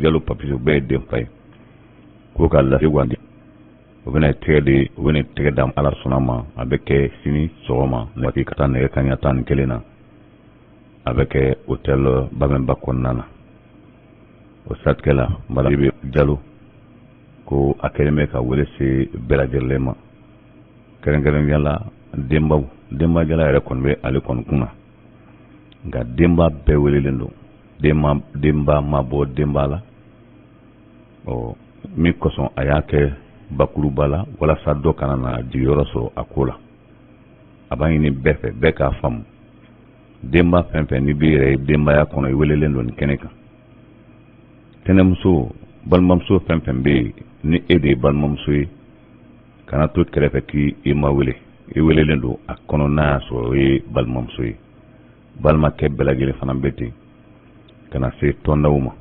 Jalo Papisi bɛɛ ye denfa ye ko ka lase wandi o bɛna tɛgɛ de o bɛna tɛgɛ da Ala sɔnna ma a bɛ kɛ sini sɔgɔma nɛgɛ ka taa nɛgɛ kanɲɛ 11 na a bɛ kɛ hôtel Babɛnba kɔnɔna na o siratigɛ la Bala Jalo ko a kɛlen bɛ ka wele se bɛɛ lajɛlen ma kɛrɛnkɛrɛnnenya la denbaw denbajala yɛrɛ kɔni bɛ ale kɔni kunna nka denba bɛɛ welelen don denba ma bɔ denba la ɔ min kosɔn a y'a kɛ bakuruba la walasa dɔ kana na jigiyɔrɔ sɔrɔ a ko la a b'a ɲini bɛɛ fɛ bɛɛ k'a faamu denba fɛn fɛn n'i b'i yɛrɛ ye denbaya kɔnɔ i welelen don nin kɛnɛ kan tɛnɛmuso balimamuso fɛn fɛn bɛ yen ni e de ye balimamuso ye kana to kɛrɛfɛ k'i ma wele i welelen don a kɔnɔ n'a y'a sɔrɔ o ye balimamuso ye balimakɛ bɛɛ lajɛlen fana bɛ ten ka na se tɔndaw ma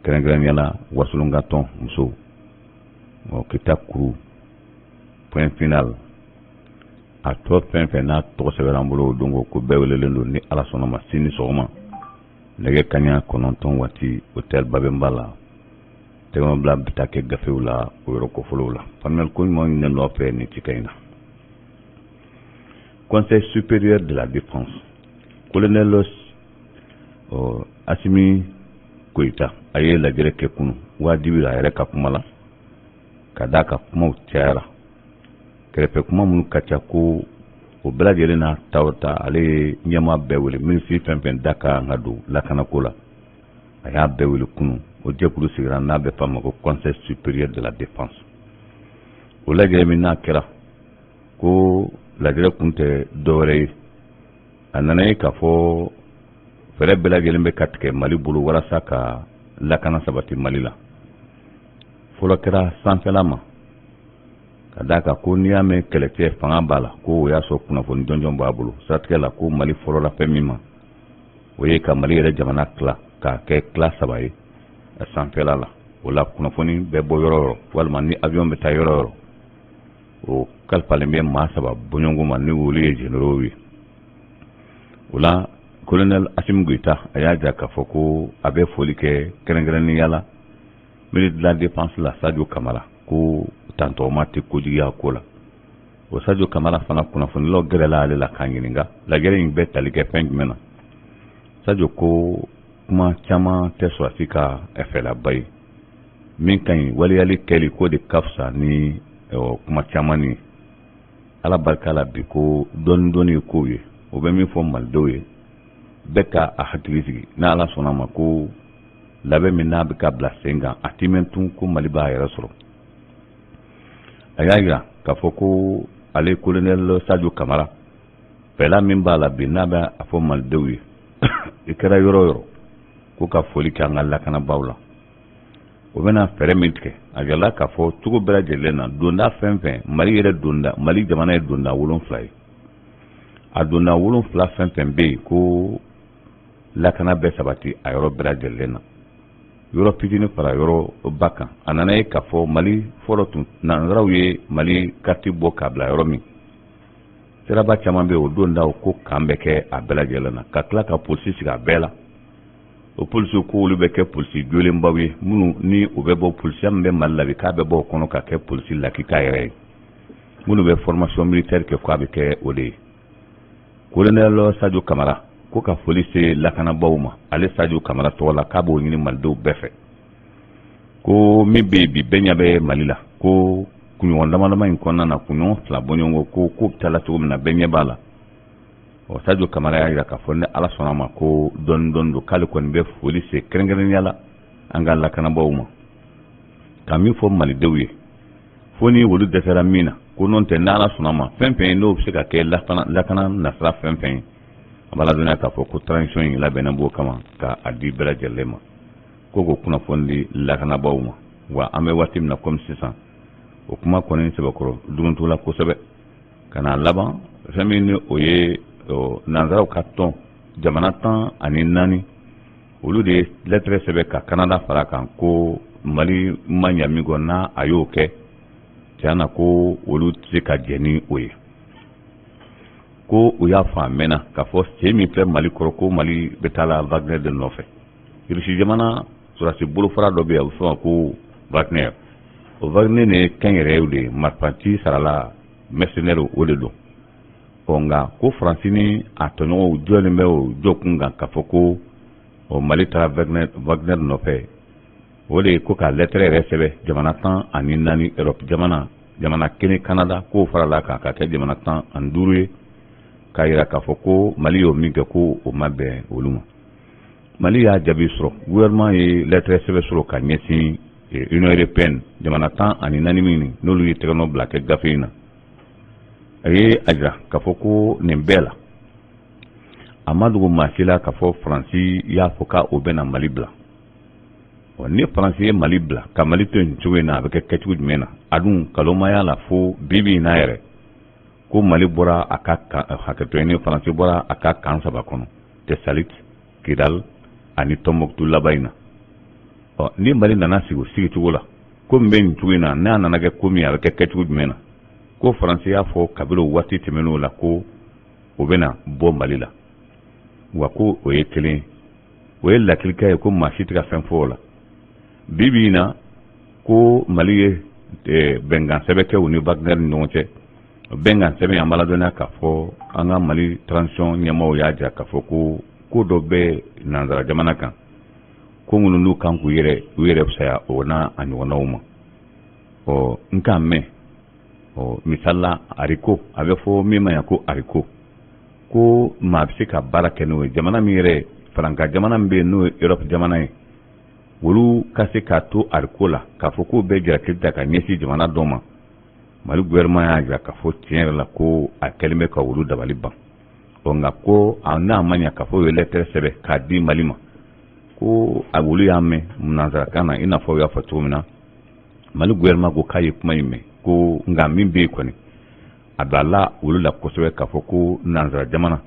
kɛrɛnkɛrɛnnenya la wasolonka tɔn musow ɔ kita kuru point final a tɔ fɛn fɛn n'a tɔgɔ sɛbɛnna an bolo o don ko bɛɛ welelen don ni Ala sɔnna ma sini sɔgɔma nɛgɛ kanɲɛ 9 waati hôtel Babɛnba la tɛgɛnɔbila bɛ taa kɛ gafew la o yɔrɔ kofɔlenw la faamuyali ko ɲuman ɲininen don aw fɛ nin cikan in na Conseil supérieur de la défense colonel Asimi Goyita a ye lajɛrɛ kɛ kunun wajibi a yɛrɛ ka kuma la ka d'a ka kumaw cayara kɛrɛfɛ kuma minnu ka ca ko o bɛɛ lajɛlen n'a ta o ta ale ye ɲɛmaa bɛɛ wele minisiri fɛn fɛn da ka kan ka don lakanako la a y'a bɛɛ wele kunun o jɛkulu sigira n'a bɛ f'a ma ko conseil supérieur de la défense o lajɛrɛ min n'a kɛra ko lajɛrɛ kun tɛ dɔwɛrɛ ye a nana ye k'a fɔ fɛɛrɛ bɛɛ lajɛlen bɛ ka tigɛ Mali bolo walasa ka lakana sabati Mali la fɔlɔ kɛra sanfɛla ma ka d'a kan ko n'i y'a mɛn kɛlɛcɛ fanga b'a la ko o y'a sɔrɔ kunnafoni jɔnjɔn b'a bolo siratigɛ la ko Mali fɔlɔla fɛn min ma o ye ka Mali yɛrɛ jamana tila k'a kɛ tila saba ye a sanfɛla la o la kunnafoni bɛ bɔ yɔrɔ yɔrɔ walima ni avion bɛ taa yɔrɔ yɔrɔ o kalifalen bɛ maa saba bɔɲɔgɔn ma ni olu ye généraux ye o la colonel Asimi Goyita a y'a jira k'a fɔ ko a bɛ foli kɛ kɛrɛnkɛrɛnnenya la ministre de la défense la Sadio Kamara ko tantɔgɔma tɛ kojuguya ko la o Sadio Kamara fana kunnafonilaw gɛrɛla ale la k'a ɲininka lajɛrɛ in bɛ tali kɛ fɛn jumɛn na Sadio ko kuma caman tɛ sɔrɔdasi ka fɛlaba ye min ka ɲi waleyali kɛli k'o de ka fisa ni kuma caman ye ala barika la bi ko dɔɔni dɔɔni ye kow ye o bɛ min fɔ malidenw ye bɛɛ ka a hakili sigi n'ala sɔnna ma ko labɛn min n'a bɛ ka bila sen kan a ti mɛn tun ko mali b'a yɛrɛ sɔrɔ a y'a jira k'a fɔ ko ale colonel Sadio Kamara fɛla min b'a la bi n'a bɛ a fɔ malidenw ye i kɛra yɔrɔ o yɔrɔ ko ka foli kɛ an ka lakanabaaw la o bɛna fɛɛrɛ min tigɛ a jirala k'a fɔ cogo bɛɛ lajɛlen na donda fɛn fɛn mali yɛrɛ donda mali jamana ye donda 7 ye a donda 7 fɛn fɛn bɛ yen ko lakana bɛ sabati a yɔrɔ bɛɛ lajɛlen na yɔrɔ fitinin fara yɔrɔ ba kan a nana ye k'a fɔ mali fɔlɔ tun nansaraw ye mali kariti bɔ k'a bila yɔrɔ min siraba caman bɛ yen o dondaw ko kan bɛ kɛ a bɛɛ lajɛlen na ka tila ka polisi sigi a bɛɛ la o polisiw ko olu bɛ kɛ polisi jolenbaw ye minnu ni u bɛ bɔ polisiya min bɛ mali la bi k'a bɛ bɔ o kɔnɔ ka kɛ polisi lakika yɛrɛ ye minnu bɛ formation militaire kɛ k'a bɛ kɛ o de ye colonel Sadio Kamara ko ka foli se lakanabaaw ma ale Sadio Kamara tɔgɔ la k'a b'o ɲini malidenw bɛɛ fɛ ko min bɛ yen bi bɛɛ ɲɛ bɛ mali la ko kunɲɔgɔn damadama in kɔnɔna na kunɲɔgɔn 2 bɔɲɔgɔnko ko ko bɛ taa la cogo min na bɛɛ ɲɛ b'a la ɔ Sadio Kamara y'a jira k'a fɔ ni ala sɔnna ma ko dɔɔni dɔɔni don k'ale kɔni bɛ foli se kɛrɛnkɛrɛnnenya la an ka lakanabaaw ma ka min fɔ malidenw ye fo ni olu dɛsɛra min na ko n'o tɛ n'ala sɔnna ma fɛn fɛn ye n'o bɛ se ka kɛ lakana nasira fɛn fɛn ye a b'a ladɔnniya k'a fɔ ko transition in labɛnna b'o kama ka a di bɛɛ lajɛlen ma ko k'o kunnafoni di lakanabaaw ma wa an bɛ waati min na komi sisan o kuma kɔni sɛbɛkɔrɔ duguntula la kosɛbɛ ka na laban fɛn min ni o ye nansaraw ka tɔn jamana 14 olu de ye lɛtɛrɛ sɛbɛn ka Canada fara kan ko Mali ma ɲa min kɔ n'a a y'o kɛ tiɲɛ na ko olu tɛ se ka jɛn ni o ye ko u y'a fɔ a mɛnna k'a fɔ sen min filɛ Mali kɔrɔ ko Mali bɛ taa la Wagner de nɔfɛ Irisi jamana sɔrɔdasi bolofara dɔ bɛ yen, a bɛ fɔ o ma ko Wagner. O Wagner nin ye kɛnyɛrɛyew de ye, marifanci sarala, mercenaire o de don. Ɔ nka ko Faransi ni a tɔɲɔgɔnw jɔlen bɛ o jɔkun kan k'a fɔ ko ɔ Mali taara Wagner nɔfɛ. O de ye ko ka lɛtɛrɛ yɛrɛ sɛbɛn jamana 14, Europe jamana, jamana kelen Canada, k'o farala kan ka kɛ jamana 15 ye, k'a yira k'a fɔ ko Mali y'o min kɛ, ko o ma bɛn olu ma. Mali y'a jaabi sɔrɔ, gouvernement ye lɛtɛrɛ sɛbɛn sɔrɔ ka ɲɛsin Union européenne jamana 14 min n'olu ye tɛgɛnɔ bila kɛ gafe in na. A ye a jira k'a fɔ ko nin bɛɛ la, a ma dogo maa si la k'a fɔ Faransi y'a fɔ k'a o bɛna Mali bila. Ɔ ni Faransi ye Mali bila ka Mali to nin cogo in na, a bɛ kɛ kɛcogo jumɛn na? A dun kalomaya la fo bi bi in na yɛrɛ ko Mali bɔra a ka hakɛto ɲini, Faransi bɔra a ka camp saba kɔnɔ, Tessalit, Kidal ani Tɔnbɔkutu laban in na. Ɔ ni Mali nana sigi o sigicogo la, ko min bɛ nin cogo in na, n'a nana kɛ ko min, a bɛ kɛ kɛcogo jumɛn na? Ko Faransi y'a fɔ kabini o waati tɛmɛnenw la ko o bɛna bɔ Mali la, wa ko o ye kelen o ye lakilika ye, ko maa si tɛ ka fɛn fɔ o la. Bi bi in na, ko Mali ye bɛnkan sɛbɛn kɛ u ni Wagner ni ɲɔgɔn cɛ. Bɛnkan sɛbɛn, an b'a ladɔnniya k'a fɔ an ka Mali transition ɲɛmaaw y'a jira k'a fɔ ko ko dɔ bɛ nansara jamana kan, ko minnu n'u kan k'u yɛrɛ u yɛrɛ fisaya o n'a a ɲɔgɔnnaw ma. Ɔ n k'a mɛn, ɔ misali la, haricot, a bɛ fɔ min ma yan ko haricot, ko maa bɛ se ka baara kɛ n'o ye. Jamana min yɛrɛ, faranka jamana min bɛ yen, n'o ye Europe jamana ye, olu ka se k'a to haricot la k'a fɔ k'u bɛ jalaki ta ka ɲɛsin jamana dɔ ma. Mali gouvernement y'a jira k'a fɔ tiɲɛ yɛrɛ la ko a kɛlen bɛ ka olu dabali ban. Ɔ nka ko a n'a ma ɲɛ k'a fɔ u ye lɛtɛrɛ sɛbɛn k'a di Mali ma, ko a olu y'a mɛn nansarakan na, i n'a fɔ u y'a fɔ cogo min na. Mali gouvernement ko k'a ye kuma in mɛn, ko nka min bɛ yen kɔni, a b'a la olu la kosɛbɛ k'a fɔ ko nansara jamana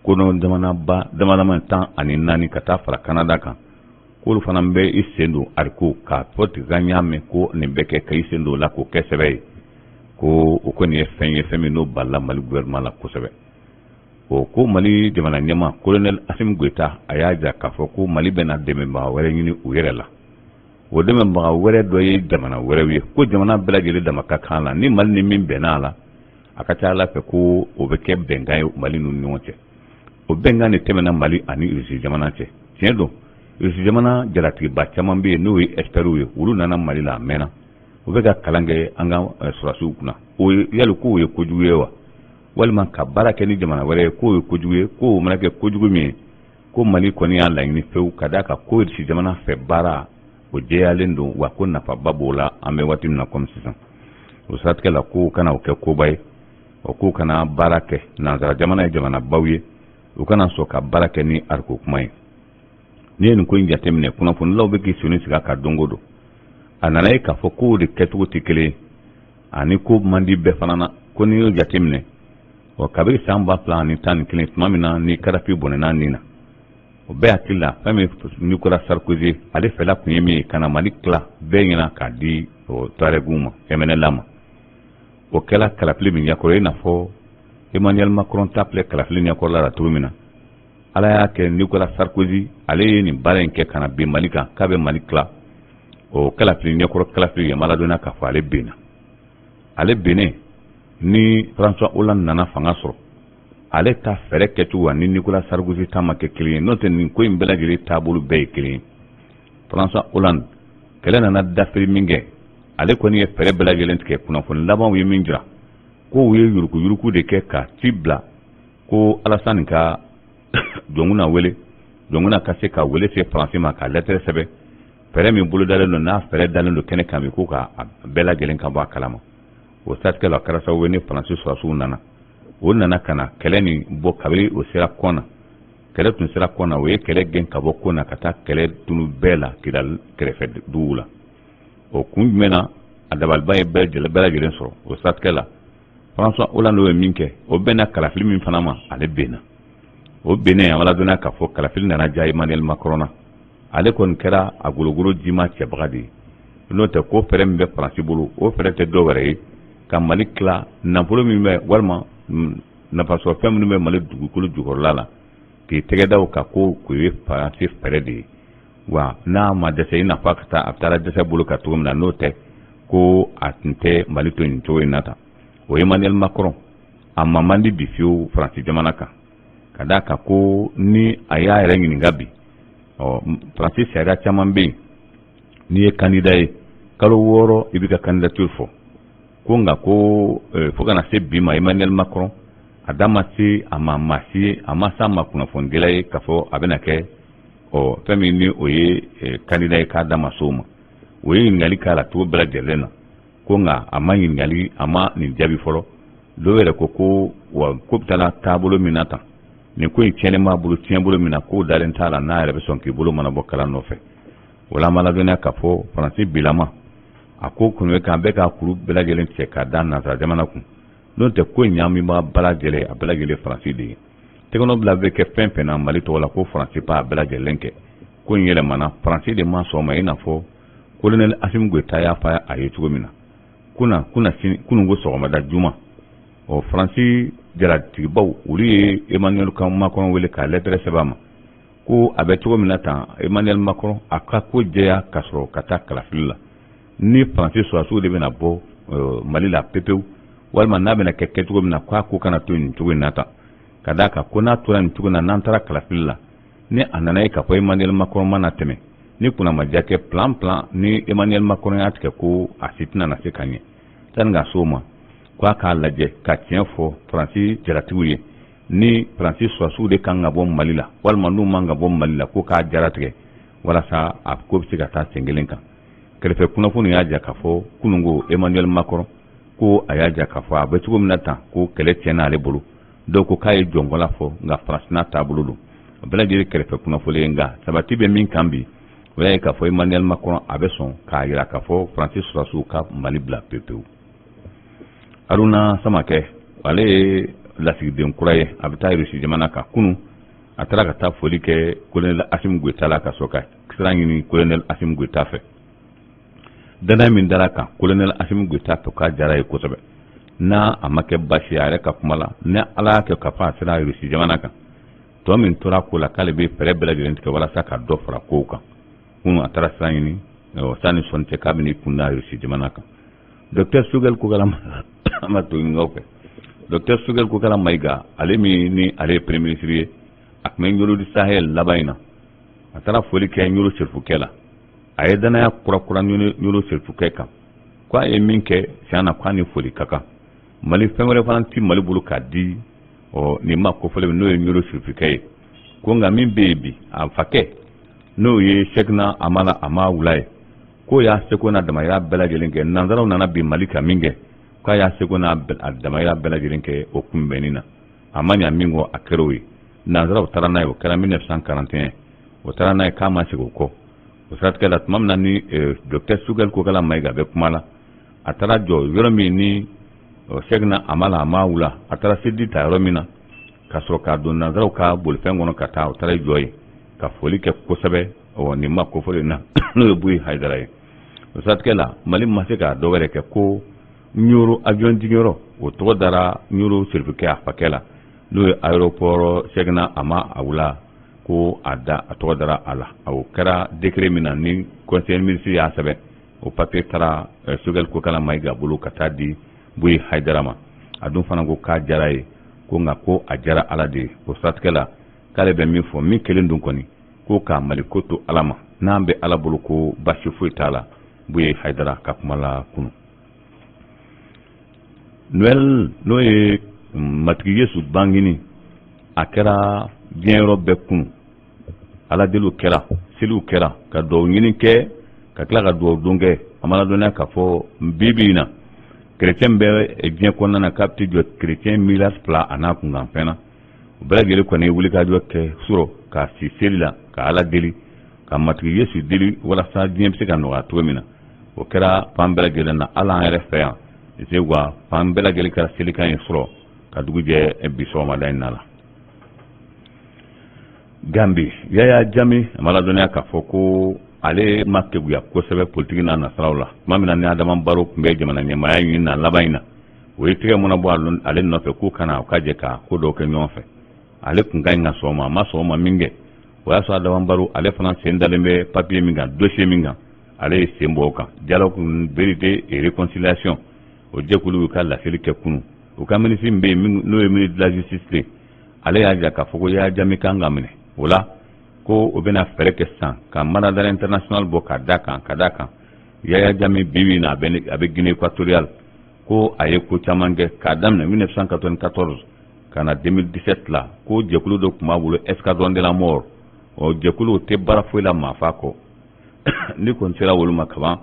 kodɔn jamanaba dama dama 14 ka taa fara Kanada kan, k'olu fana bɛ i sen don haricot k'a fɔ tigɛ y'a mɛn ko nin bɛ kɛ ka i sen don o la k'o kɛ sɛbɛ ye, ko o kɔni ye fɛn ye, fɛn min n'o balila Mali gouvernement la kosɛbɛ. O ko Mali jamana ɲɛmaa colonel Assimi Goïta, a y'a jira k'a fɔ ko Mali bɛna dɛmɛbaga wɛrɛ ɲini u yɛrɛ la. O dɛmɛbaga wɛrɛ dɔ ye jamana wɛrɛw ye, ko jamana bɛɛ lajɛlen dama ka kan la, ni Mali ni min bɛnna a la, a ka ca ala fɛ ko o bɛ kɛ bɛnkan ye Mali n'u ni ɲɔgɔn cɛ. O bɛnkan de tɛmɛna Mali ani Irisi jamana cɛ. Tiɲɛ don, Irisi jamana jalatigiba caman bɛ yen, n'o ye experts ye, olu nana Mali la, a mɛnna, u bɛ ka kalan kɛ an ka sɔrɔdasiw kunna. O yali k'o ye kojugu ye wa? Walima ka baara kɛ ni jamana wɛrɛ ye, k'o ye kojugu ye? K'o mana kɛ kojugu min ye, ko Mali kɔni y'a laɲini fewu ka d'a kan ko Irisi jamana fɛ baara o jɛyalen don, wa ko nafaba b'o la an bɛ waati min na komi sisan. O siratigɛ la, ko kana o kɛ koba ye, o k'u kana baara kɛ nansara jamana ye, jamanabaw ye, u kana sɔn ka baara kɛ ni haricot kuma ye. N'i ye nin ko in jateminɛ, kunnafonilaw bɛ k'i soni sigi a kan don o don. A nana ye k'a fɔ kow de kɛcogo tɛ kelen ye, ani ko man di bɛɛ fana na. Ko n'i y'o jateminɛ, ɔ kabini san 2011, tuma min na ni Kadafi bɔnɛna nin na, o bɛɛ hakili la fɛn min Nicolas Sarkozy ale fɛla tun ye min ye, ka na Mali tila bɛɛ ɲɛna k'a di Touaregw ma, MNLA ma. O kɛla kalafili min ɲɛkɔrɔ, i n'a fɔ Emmanuel Macron ta filɛ kalafili ɲɛkɔrɔla la cogo min na. Ala y'a kɛ Nicolas Sarkozy ale ye nin baara in kɛ ka na bin Mali kan k'a bɛ Mali tila. O kalafili ɲɛkɔrɔ, kalafili yɛlɛma ladonna k'a fɔ ale binna. Ale binnen ni François Hollande nana fanga sɔrɔ, ale ta fɛɛrɛ kɛcogo ani Nicolas Sarkozy ta ma kɛ kelen ye. N'o tɛ, nin ko in bɛɛ lajɛlen taabolo bɛɛ ye kelen ye. François Hollande kɛlɛ nana dafiri min kɛ, ale kɔni ye fɛɛrɛ bɛɛ lajɛlen tigɛ. Kunnafoni labanw ye min jira, ko u ye yuruguyurugu de kɛ ka ci bila ko Alassane ka Dioncounda wele, Dioncounda ka se ka wele se Faransi ma ka lɛtɛrɛ sɛbɛn, fɛɛrɛ min bolodalen don, n'a fɛɛrɛ dalen don kɛnɛ kan bi, ko ka bɛɛ lajɛlen ka bɔ a kalama. O siratigɛ la, kɛra sababu ye ni Faransi sɔrɔdasiw nana, o nana ka na kɛlɛ nin bɔ. Kabini o sera Kɔna, kɛlɛ tun sera Kɔna, o ye kɛlɛ gɛn ka bɔ Kɔna ka taa kɛlɛ tunu bɛɛ la Kidali kɛrɛfɛ duguw la. O kun jumɛn na a dabaliba ye bɛɛ lajɛlen sɔrɔ? O siratigɛ la, François Hollande ye min kɛ, o bɛnna kalafili min fana ma, ale benna. O bennen, a ladɔnniya k'a fɔ kalafili nana diya Emmanuel Macron na. Ale kɔni kɛra a gologolo jima cɛbaga de ye. N'o tɛ, ko fɛɛrɛ min bɛ Faransi bolo, o fɛɛrɛ tɛ dɔw wɛrɛ ye ka Mali tila, nafolo min bɛ walima nafasɔrɔfɛn minnu bɛ Mali dugukolo jukɔrɔla la, k'i tɛgɛ da o kan, ko k'o ye Faransi fɛɛrɛ de ye. Wa n'a ma dɛsɛ, i n'a fɔ a ka taa, a bɛ taara dɛsɛ bolo kan cogo min na, n'o tɛ ko a tun tɛ Mali to nin cogo in na tan. O Emmanuel Macron, a ma man di bi fiyewu Faransi jamana kan, ka d'a kan ko ni a y'a yɛrɛ ɲininka bi, ɔ Faransi sariya caman bɛ yen, n'i ye candidat ye, kalo 6 i b'i ka candidature fɔ. Ko nka ko fo ka na se bi ma, Emmanuel Macron a da ma se a ma maa si ye, a ma s'a ma kunnafonidila ye k'a fɔ a bɛna kɛ ɔ fɛn min ni o ye candidat ye, k'a da ma s'o ma. O ye ɲininkali k'a la cogo bɛɛ lajɛlen na, ko nka a ma ɲininkali, a ma nin jaabi fɔlɔ. Dɔw yɛrɛ ko ko wa ko bɛ taa taabolo min na tan, nin ko in tiɲɛnen b'a bolo tiɲɛ bolo min na, k'o dalen t'a la n'a yɛrɛ bɛ sɔn k'i bolo mana bɔ kala nɔfɛ. O la, an b'a ladɔnniya k'a fɔ Faransi bilama a ko kun bɛ k'an bɛɛ ka kuru bɛɛ lajɛlen cɛ k'a da nansara jamana kun. N'o tɛ, ko in ɲagamibaa bɛɛ lajɛlen, a bɛɛ lajɛlen Faransi de ye. Tɛgɛnɔbila bɛ kɛ fɛn fɛn na Mali tɔgɔ la, ko Faransi b'a bɛɛ lajɛlen kɛ. Ko in yɛlɛmana, Faransi de ma sɔn ma, i n'a fɔ colonel Assimi Goïta y'a fɔ a ye cogo min na kuna kuna sini kununko sɔgɔmada juma. Ɔ Faransi jalatigibaw, olu ye Emmanuel Macron wele ka lɛtɛrɛ sɛbɛn a ma ko a bɛ cogo min na tan, Emmanuel Macron a ka ko jɛya ka sɔrɔ ka taa kalafili la, ni Faransi sɔrɔdasiw de bɛna bɔ Mali la pepewu, walima n'a bɛna kɛ kɛcogo min na, k'a ko kana to nin cogo in na tan, ka d'a kan ko n'a tora nin cogo in na, n'an taara kalafili la, ni a nana ye k'a fɔ Emmanuel Macron mana tɛmɛ, ni kunnamadiya kɛ plan plan ni Emmanuel Macron y'a tigɛ ko a si tɛna na se ka ɲɛ. Sani ka s'o ma, ko a k'a lajɛ ka tiɲɛ fɔ Faransi jalatigiw ye, ni Faransi sɔrɔdasiw de kan ka bɔ Mali la walima n'u man ka bɔ Mali la, ko k'a jaratigɛ walasa a ko bɛ se ka taa sen kelen kan. Kɛrɛfɛ kunnafoni y'a jira k'a fɔ kununko Emmanuel Macron ko a y'a jira k'a fɔ a bɛ cogo min na tan, ko kɛlɛ tiɲɛna ale bolo. Dɔw ko k'a ye jɔnkɔla fɔ, nka Faransi n'a taabolo don. A bɛɛ lajɛlen kɛrɛfɛ kunnafoni ye, nka sabati bɛ min kan bi, o y'a ye k'a fɔ Emmanuel Macron a bɛ sɔn k'a jira k'a fɔ Faransi sɔrɔdasiw ka Mali bila pewu pewu. Haruna Samakɛ, ale ye lasigiden kura ye, a bɛ taa Irisi jamana kan. Kunun a taara ka taa foli kɛ colonel Assimi Goïta la, ka sɔrɔ ka sira ɲini colonel Assimi Goïta fɛ. Danaya min dara kan colonel Assimi Goïta fɛ, k'a diyara ye kosɛbɛ. N'a a ma kɛ baasi ye, a yɛrɛ ka kuma la, ni Ala y'a kɛ k'a fɔ a sera Irisi jamana kan, tɔ min tora ko la, k'ale bɛ fɛɛrɛ bɛɛ lajɛlen tigɛ walasa ka dɔ fara kow kan. Kunun a taara sira ɲini, sani sɔnni cɛ k'a bɛn'i kun da Irisi jamana kan. Docteur Choguel Kokalla ma to ɲininkaw fɛ. Docteur Choguel Kokalla Maïga, ale min ni ale ye premier ministre ye, a tun bɛ Nioro du Sahel laban in na. A taara foli kɛ Nioro serifukɛ la. A ye danaya kurakura Nioro serifukɛ kan, ko a ye min kɛ tiɲɛ na, k'a ni foli ka kan. Mali fɛn wɛrɛ fana ti Mali bolo k'a di ɔ nin ma kofɔlen n'o ye Nioro serifukɛ ye. Ko nka min bɛ yen bi, a fakɛ n'o ye Cheickna Hamala Hamawula ye, k'o y'a seko n'a damayira bɛɛ lajɛlen kɛ. Nanzaraw nana bin Mali kan min kɛ, k'a y'a seko n'a damayira bɛɛ lajɛlen kɛ o kunbɛnni na. A ma ɲa min kɔ, a kɛra o ye. Nanzaraw taara n'a ye, o kɛra 1941, o taara n'a ye, k'a ma segin o kɔ. O siratigɛ la, tuma min na ni docteur Choguel Kokalla Maïga bɛ kuma la, a taara jɔ yɔrɔ min ni Cheickna Hamala Hamawula a taara sedi ta yɔrɔ min na, ka sɔrɔ k'a don nanzaraw ka bolifɛn kɔnɔ ka taa, o taara jɔ yen ka foli kɛ kosɛbɛ nin ma kofɔlen na, n'o ye Buye Hayidara ye. O siratigɛ la, Mali ma se ka dɔ wɛrɛ kɛ ko Nioro avion jiginyɔrɔ, o tɔgɔ dara Nioro serifukɛ a fakɛ la, n'o ye aéroport Cheickna Hamawula, ko a da a tɔgɔ dara a la. O kɛra décret min na ni conseil ministre y'a sɛbɛn, o papier taara Choguel Kokalla Maïga bolo ka taa di Buye Hayidara ma. A dun fana ko k'a diyara ye, ko nka ko a diyara Ala de ye. O siratigɛ la, k'ale bɛ min fɔ, min kelen dun kɔni, ko ka Mali ko to Ala ma, n'an bɛ Ala bolo, ko baasi foyi t'a la. Buye Hayidara ka kuma la kunun. Noël, n'o ye Matigi Yesu bangeni, a kɛra diɲɛ yɔrɔ bɛɛ kunun. Ala deliw kɛra, seliw kɛra, ka dugawu ɲini kɛ, ka tila ka dugawu don kɛ. A ma ladɔnniya k'a fɔ bi bi in na, kerecɛn bɛ diɲɛ kɔnɔna na k'a bɛ t'i jɔ kerecɛn miliyari 2 a n'a kunkanfɛn na. O bɛɛ lajɛlen kɔni ye wulikajɔ kɛ surɔ ka si seli la, ka Ala deli, ka Matigi Yesu deli walasa diɲɛ bɛ se ka nɔgɔya cogo min na. O kɛra fan bɛɛ lajɛlen na, hali an yɛrɛ fɛ yan Zeguwa, fan bɛɛ lajɛlen kɛra selikan ye surɔ ka dugu jɛ bi sɔgɔmada in na la. Gambi, Yaya Jame, a ma ladɔnniya k'a fɔ ko ale ma keguya kosɛbɛ politiki n'a nasiraw la. Tuma min na ni Adama Baro tun bɛ jamana ɲɛmaaya ɲini na laban in na, o ye tɛgɛ mɔnɔ bɔ ale nɔfɛ k'u kana u ka jɛ ka ko dɔw kɛ ɲɔgɔn fɛ. Ale tun ka ɲi ka sɔn o ma, a ma sɔn o ma min kɛ. O y'a sɔrɔ Adama Baro, ale fana sen dalen bɛ papier min kan, dossier min kan, ale ye sen bɔ o kan. Dialogue vérité et réconciliation, o jɛkulu y'u ka laseli kɛ kunun. U ka minisiri min bɛ yen, n'o ye ministre de la Justice ye, ale y'a jira k'a fɔ ko Yaya Jame kan ka minɛ. O la, ko o bɛna fɛɛrɛ kɛ sisan ka mandat d'arrêt international bɔ ka da kan, ka da kan Yaya Jame, bi bi in na, a bɛ Guinée équatoriale. Ko a ye ko caman kɛ k'a daminɛ 1994 ka na 2017 la. Ko jɛkulu dɔ tun b'a bolo, Escadron de la mort. O jɛkulu tɛ baara foyi la maafa kɔ. Ni kɔni sera olu ma kaban,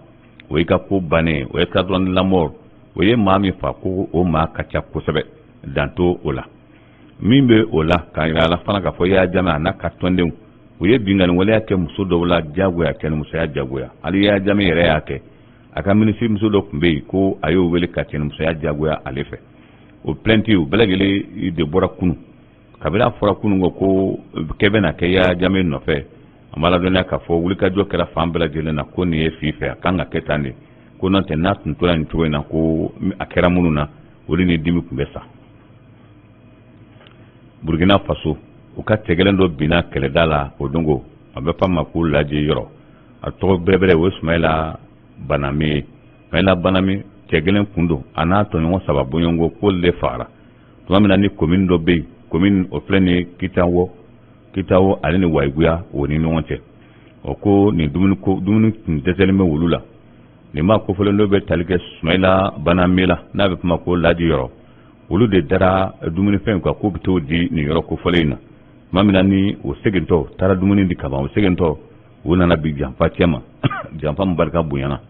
o y'i ka ko bannen. O Escadron de la mort, o ye maa min fa, ko o maa ka ca kosɛbɛ, dan t'o o la. Min bɛ o la k'a yira a la fana k'a fɔ Yaya Jame a n'a ka tɔndenw, u ye binkanni waleya kɛ muso dɔw la diyagoya, cɛnimusoya diyagoya. Hali Yaya Jame yɛrɛ y'a kɛ. A ka minisiri muso dɔ tun bɛ yen, ko a y'o wele ka cɛnimusoya diyagoya ale fɛ. O plainte, o bɛɛ lajɛlen de bɔra kunun. Kabini a fɔra kunun ko kɛ bɛna kɛ Yaya Jame nɔfɛ, an b'a ladɔnniya k'a fɔ wulikajɔ kɛra fan bɛɛ lajɛlen na, ko nin ye fi fɛ, a kan ka kɛ tan de, ko n'o tɛ, n'a tun tora nin cogo in na, ko a kɛra minnu na, olu ni dimi tun bɛ sa. Burkina Faso, u ka cɛgɛlɛn dɔ binna kɛlɛda la o dongo. A bɛ f'a ma ko Lajɛ Yɔrɔ. A tɔgɔ bɛrɛbɛrɛ, o ye Sumayila Banami ye. Sumayila Banami, cɛ gɛlɛn kun don. A n'a tɔɲɔgɔn saba bɔɲɔgɔnko, k'olu de fagara tuma min na ni commune dɔ bɛ yen. Commune o filɛ nin ye, Kitawo, Kitawo ale ni Wayiguya, o ni ɲɔgɔn cɛ. O ko nin dumuni, ko dumuni tun dɛsɛlen bɛ wulu la. Nin maa kofɔlen dɔ bɛ tali kɛ Sumayila Banami la, n'a bɛ f'o ma ko Laji Yɔrɔ. Olu de dara dumunifɛn kan k'u bɛ t'o di nin yɔrɔ kofɔlen in na. Tuma min na ni o segintɔ taara dumuni di kaban, o segintɔ, u nana bi janfa cɛ ma, janfa min barika bonyana.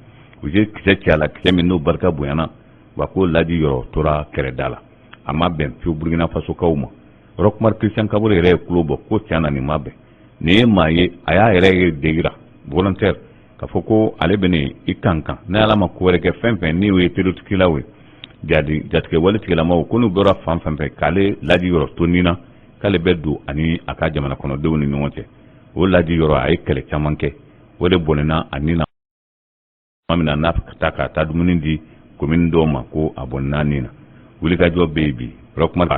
U ye kisɛ ci a la, kisɛ min n'o barika bonyana wa, ko Laji Yɔrɔ tora kɛrɛda la. A ma bɛn fiyewu Burukina Fasokaw ma. Roch Marc Christian Kabore yɛrɛ ye kulo bɔ ko tiɲɛ na, nin ma bɛn. Nin ye maa ye, a y'a yɛrɛ ye degira volontaire k'a fɔ ko ale bɛ nin i kan kan. Ni Ala ma ko wɛrɛ kɛ, fɛn fɛn ni o ye terroristekilaw ye, jatigɛ wale tigilamaw, ko n'u bɔra fan fɛn fɛ, k'ale Laji Yɔrɔ to nin na, k'ale bɛ don ani a ka jamana kɔnɔdenw ni ɲɔgɔn cɛ. O Laji Yɔrɔ, a ye kɛlɛ caman kɛ, o de bɔnɛna a ni na. Tuma min na n'a taa ka taa dumuni di commune dɔw ma, ko a bɔnɛna ni na. Wulikajɔ bɛ yen bi. Roch Marc